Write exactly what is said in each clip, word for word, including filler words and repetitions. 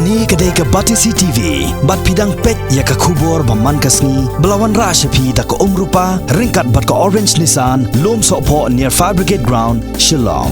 Kane ka dei ka Batesi T V, bad phi dang peit ïa ka khubor ba man ka sngi, ba la wanrah sha phi da ka Umrupa, ryngkat bad ka Orange Nissan, Lumsohphoh near Fire Brigade Ground, Shillong.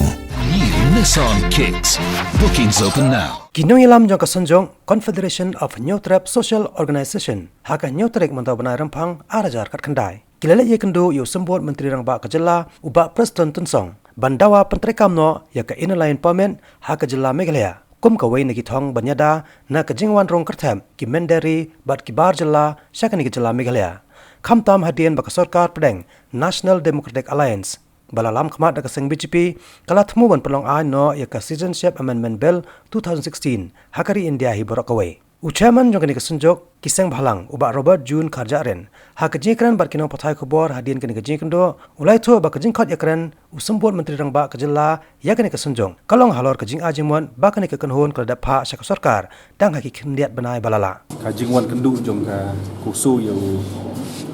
New Nissan Kicks. Bookings open now. Ki nongïalam jong ka Synjuk Confederation of Hynñiewtrep Social Organization, ha ka hynñiew tarik mynta u bnai Rymphang ar hajar khatkhyndai, ki la leit ïakynduh ïa u Symbud Myntri Rangbah ka jylla, u Bah Prestone Tynsong, ban dawa pyntreikam noh ïa ka Inner Line Permit ha ka jylla Meghalaya kum kawei na ki thong ban ïada na ka jingwan rung kyrthep ki mynder ri bad ki bar jylla sha kane ka jylla Meghalaya, khamtam hadien ba ka sorkar pdeng National Democratic Alliance, ba la lam khmat da ka seng B J P, ka la thmu ban pynlong aiñ noh ïa ka Citizenship Amendment Bill two thousand sixteen ha ka ri India hi baroh kawei. U Chairman jong kane ka Synjuk ki Seng Bhalang, u Bah Robert June Kharjahrin, ha ka jingïakren bad ki nongpathai khubor hadien kane ka jingïakynduh, u la ïathuh ba ka jingkhot ïakren u Symbud Myntri Rangbah ka jylla ïa kane ka Synjuk ka long halor ka jingai jingmut ba kane ka kynhun ka la dep phah sha ka sorkar tang ha ki khyndiat bnai ba la lah. Ka jingwan kynduh jong ka CoMSO ïa u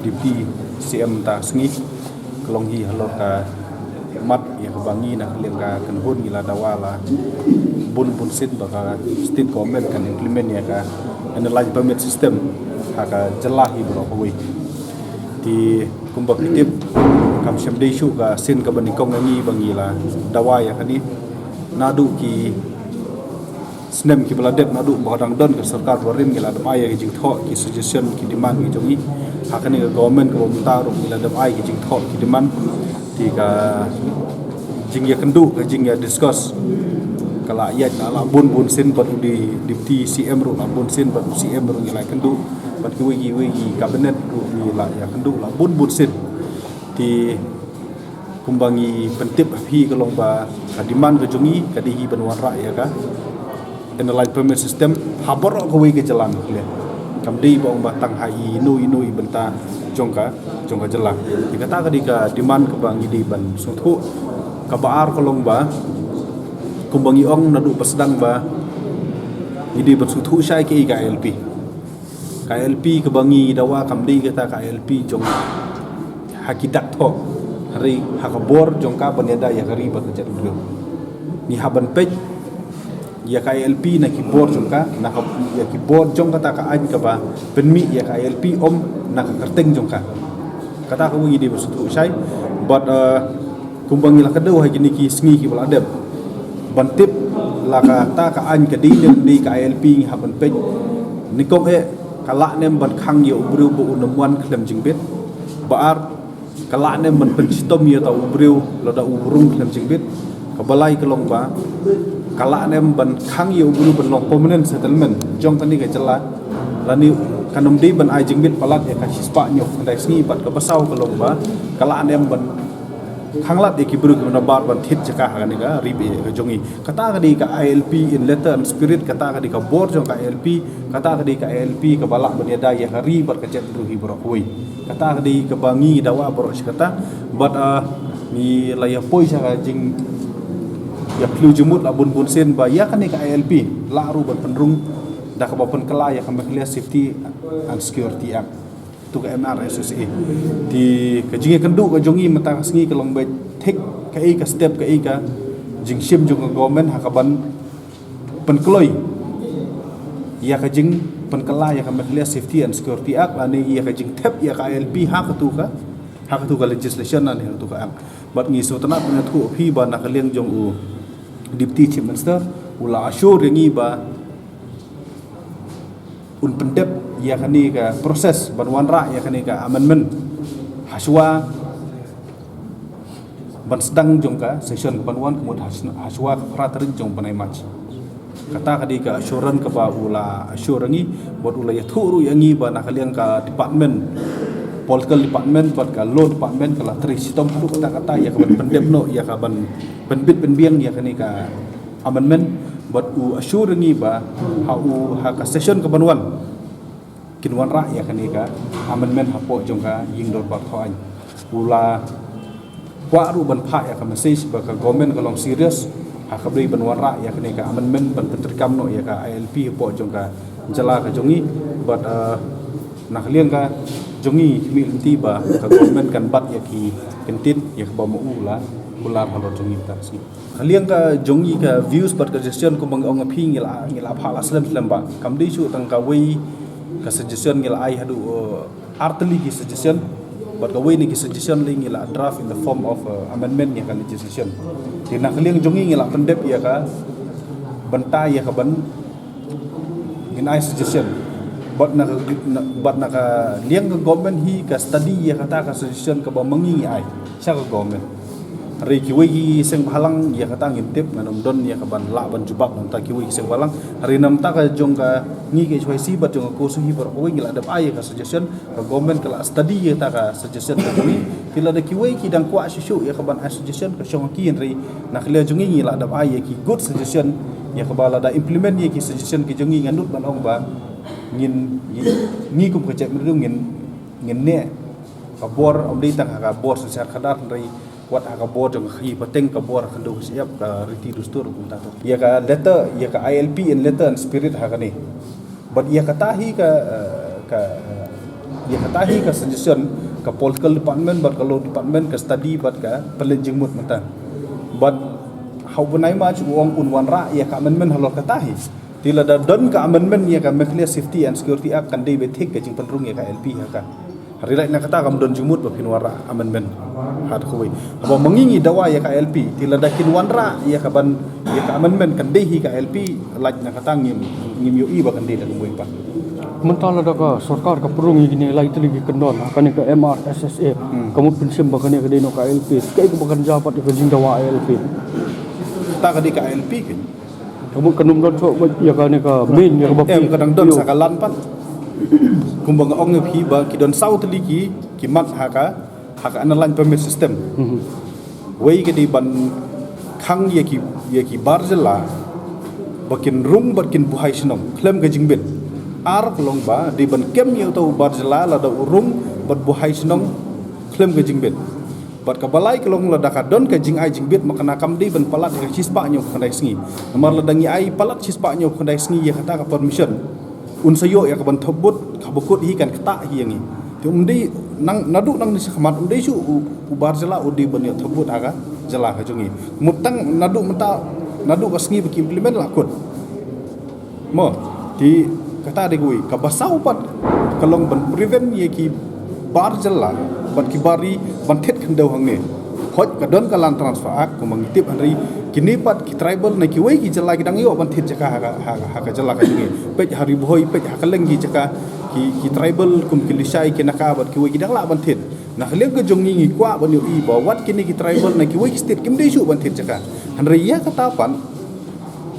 Deputy C M mynta ka sngi ka long hi halor ka mat ïa kaba ngi na ka liang ka kynhun ngi la dawa la bun bun sien ba ka state government kan implement ïa ka Inner Line Permit System ha ka jylla hi baroh kawei. Te kumba phi tip, kam shym dei shuh ka sien kaba nyngkong ïa ngi ba ngi la dawa ïa kane. Naduh ki snem kiba la dep, naduh ba dang don ka sorkar barim, ngi la dep ai ïa ki jingthoh, ki suggestion, ki demand ki jong ngi. Ha kane ka government kaba mynta ruh ngi la dep ai ki jingthoh, ki demand. Te ka jingïakynduh, ka jingïa discuss ka la ïaid la, la bun bun sien, bad u Deputy C M ruh la bun sien, bad u C M ruh ngi la ïakynduh, bad kiwei kiwei ki cabinet ruh ngi la ïakynduh la bun bun sien. Te kumba ngi pyntip ha phi ka long ba ka demand ka jong ngi ka dei hi ban wanrah ïa ka Inner Line Permit System ha baroh kawei ka jylla Meghalaya. Kam dei ba ong ba tang ha ino ino i bynta jong ka, jong ka jylla. Te kata ka dei ka demand kaba ngi dei ban sngewthuh. Kaba ar ka long ba kumba ngi ong naduh ba sdang ba ngi dei ban sngewthuh shai kaei ka I L P. Ka I L P kaba ngi dawa kam dei kata ka I L P jong ha ki dak thoh, hynrei ha ka bor jong ka ban ïada ïa ka ri bad ka jaitbynriew. Ngi hap ban peit ïa ka I L P na ki bor jong ka, na ka, ïa ki bor jong kata ka aiñ kaba pynmih ïa ka I L P, ym na ka kyrteng jong ka. Kata kawei ngi dei ban sngewthuh shai. Bad, eh, kumba ngi la kdew ha kine ki sngi kiba la dep ban tip, la kata ka aiñ ka dei ne ym dei ka I L P, ngi hap ban peit. Nyngkong eh, ka lah ne em ban khang ïa u briew ba un ym wan khlem jingbit. Ba ar, ka lah ne em ban pynshitom ïa uta u briew lada u rung khlem jingbit. Kaba lai ka long ba ka lah ne em ban khang ïa u briew ban long permanent settlement jong kane ka jylla, lane kan ym dei ban ai jingbit palat ïa ka shispah hynñiew khyndai sngi. Bad kaba saw ka long ba ka lah ne em ban khanglad ïa ki briew kiba nabar ban thied jaka ha kane ka ri baieit ka jong ngi. Kata ka dei ka I L P in letter and spirit, kata ka dei ka bor jong ka I L P, kata ka dei ka I L P kaba lah ban ïada ïa ka ri bad ka jaitbynriew hi baroh kawei. Kata ka dei kaba ngi dawa baroh shi katta. Bad, ah, ngi la ïa poi sha ka jingïakhliew jingmut la bun bun sien ba ïa kane ka I L P lah ruh ban pynrung da kaba pynkylla ïa ka Meghalaya Safety and Security Act, to ka M R S S A. Te ka jingïakynduh ka jong ngi mynta ka sngi ka long ba thik kaei ka step, kaei ka jingshim jong ka government ha kaban pynkloi ïa ka jingpynkylla ïa ka Meghalaya Safety and Security Act, lane ïa ka jingthep ïa ka I L P ha katu ka, ha katu ka legislation lane ha katu ka act. Bad ngi sngewtynnat ban ïathuh ïa phi ba na ka liang jong u Deputy Chief Minister, u la assure ïa ngi ba un pyndep ïa kane ka process ban wanrah ïa kane ka amendment hashwa ban sdang jong ka session kaban wan, ka mut hash-, hashwa ka phra tarik jong u bnai March. Kata ka dei ka assurance kaba u la assure ïa ngi, bad u la ïathuh ruh ïa ngi ba na ka liang ka department, political department bad ka law department ka la trei shitom haduh katta katta ïa kaban pyndep noh, ïa kaban pynbit pynbiang ïa kane ka amendment. Bad u assure ïa ngi ba ha u, ha ka session kaban wan kin wanrah ïa kane ka amendment hapoh jong ka ïing dorbar thoh aiñ. U la kwah ruh ban phah ïa ka message ba ka government ka long serious ha kaba dei ban wanrah ïa kane ka amendment ban pyntreikam noh ïa ka I L P hapoh jong ka jylla ka jong ngi. Bad, eh, na ka liang ka jong ngi, khmih lynti ba ka government kan bat ïa ki kyntien ïa kaba ma u la Kular halor jong ngi ta si. Ka liang ka jong ngi ka views bad ka suggestion kumba nga ong ïa phi ngi la, ngi la phah la slem slem ba. Kam dei shuh tang kawei ka suggestion ngi la ai haduh, uh, artylli ki suggestion. Bad kawei na ki suggestion lei ngi la draft in the form of, uh, amendment ïa ka legislation. Te na ka liang jong ngi ngi la pyndep ïa ka bynta ïa ka ban ngin ai suggestion. Bad na ka, na, bad na ka liang ka government hi ka study ïa kata ka suggestion kaba ma ngi ngi ai sha ka government. Hynrei kiwei ki seng bhalang ïa kata ngim tip, ngan ym don ïa ka ban lah ban jubab na ka bynta kiwei ki seng bhalang. Hynrei na ka bynta ka jong ka ngi ka H Y C bad jong ka KSU hi baroh kawei ngi la dep ai ïa ka suggestion. Ka government ka la study ïa kata ka suggestion ka jong ngi. Te lada kiwei ki dang kwah shuh shuh ïa ka ban ai suggestion ka shong ha ki, hynrei na ka liang jong ngi ngi la dep ai ïa ki good suggestion ïa kaba lada implement ïa ki suggestion ki jong ngi ngan nud ban ong ba ngin, ngi, ngi kum ka jaitbynriew ngin, ngin neh ka bor, ym dei tang ha ka bor synshar khadar hynrei wat ha ka bor jong ka khaïi pateng, ka bor ha khyndew ka shyiap, ka riti dustur kumta. Ïa ka letter, ïa ka I L P in letter and spirit ha kane. Bad ïa kata hi ka, eh, ka, eh, ïa kata hi ka suggestion ka political department bad ka law department ka study bad ka pynleit jingmut mynta. Bad ha u bnai March u ong un wanrah ïa ka amendment halor kata hi. Te lada don ka amendment ïa ka Meghalaya Safety and Security Act kan dei ba thik ka jingpynrung ïa ka I L P ha ka. Hynrei lait na kata kam don jingmut ba phin wanrah amendment. Hat kawei. Haba ma ngi ngi dawa ïa ka I L P, te lada kin wanrah ïa ka ban, ïa ka amendment kan dei hi ka I L P, lait na kata ngim, ngim ïohi ba kan dei da kumwei pat. Mynta lada ka sorkar ka pynrung ïa kine lai tylli ki kyndon, kane ka M R S S A, hmm, ka mut pynshim ba kane ka dei noh ka I L P, kaei kaba kan jia pat ïa ka jingdawa I L P? Kata ka dei ka I L P kan. Ka mut kan ym don shuh ba ïa kane ka main ïa kaba em ka dang don sa ka lan pat. Kumba nga ong ïa phi ba ki don saw tylli ki, ki mat ha ka, ha ka underlying permit system. Mhm. Wei ka dei ban khang ïa ki, ïa ki bar jylla ba kin rung bad kin buhai shnong khlem ka jingbit. Ar ka long ba dei ban kem ïa uta u bar jylla lada u rung bad buhai shnong khlem ka jingbit. Bad kaba lai ka long lada ka don ka jingai jingbit ma kane kam dei ban palat ïa ka shispah hynñiewphew khyndai sngi. Namar lada ngi ai palat shispah hynñiewphew khyndai sngi ïa kata ka permission, un sa ïoh ïa ka ban thop vote, kaba kut hi kan ktah hi ïa ngi. Te um dei nang, naduh nangne shakhmat um dei shuh u, u bar jylla u dei ban ïoh thop vote ha ka jylla ka jong ngi. Mut tang naduh mynta, naduh ka sngi ba ki implement la kut. Mo, te kata dei kawei, kaba saw pat ka long ban prevent ïa ki bar jylla bad ki bar ri ban thied khyndew hangne. Hooid ka don ka Land Transfer Act kumba ngi tip, hynrei kine pat ki tribal na kiwei ki jylla ki dang ïoh ban thied jaka ha ka, ha, ha ka jylla ka jong ngi. Peit ha Ri Bhoi, peit ha kylleng ki jaka, ki, ki tribal kum ki Lishai, ki Naka bad kiwei ki dang lah ban thied. Na ka liang ka jong ngi ngi kwah ban ïohi ba wat kine ki tribal na kiwei ki state kim dei shuh ban thied jaka. Hynrei ïa kata pat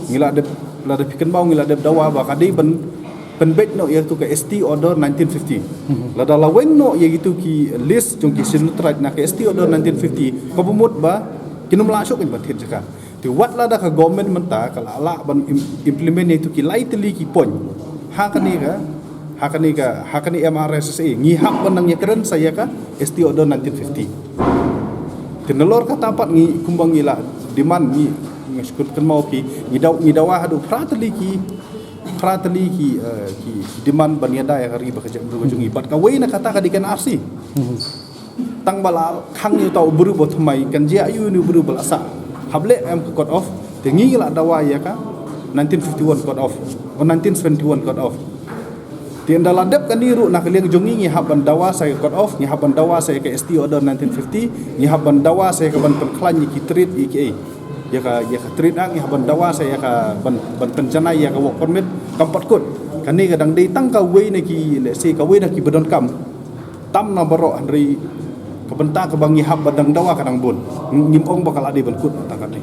ngi la dep, lada phi kynmaw ngi la dep dawa ba ka dei ban pynbeit noh ïa tu ka S T Order nineteen fifty. Mhm. Lada la weng noh ïa kitu ki list jong ki Scheduled Tribe na ka S T Order nineteen fifty, kaba mut ba kin ym lah shuh kin ban thied jaka. Te wat lada ka government mynta ka la lah ban im-, implement ïa tu ki lai tylli ki point ha kane ka, ha kane ka, ha kane M R S S A, ngi hap ban nang ïakren sa ïa ka S T Order nineteen fifty. Te nalor kata pat ngi kumba ngi la demand ngi, ngi shu kynmaw phi, ngi daw, ngi dawa haduh phra tylli ki, phra tylli ki, eh, ki, ki demand ban ïada ïa ka ri bad ka jaitbynriew ka jong ngi. Bad kawei na kata ka dei ka N R C. Mhm. Tang ba la khang ïa uta u briew ba thymmai kan jia aïu ïa une u briew ba la sah. Hap leh em ka cut off. Te ngi la dawa ïa ka nineteen fifty-one cut off, o nineteen seventy-one cut off. Te ynda la dep kane ruh na ka liang jong ngi ngi hap ban dawa sa ïa ka cut off, ngi hap ban dawa sa ïa ka S T Order nineteen fifty, ngi hap ban dawa sa ïa ka ban pynkhlaiñ ïa ki trade ïa kiei. Ïa ka, ïa ka Trade Act ngi hap ban dawa sa ïa ka ban, ban pynjanai ïa ka work permit kam pat kut. Kane ka dang dei tang kawei na ki, let's say, kawei na kiba donkam. Tam na baroh hynrei ka bynta kaba ngi hap ba dang dawa ka dang bun. Ngim ong ba ka la dei ban kut tang kane.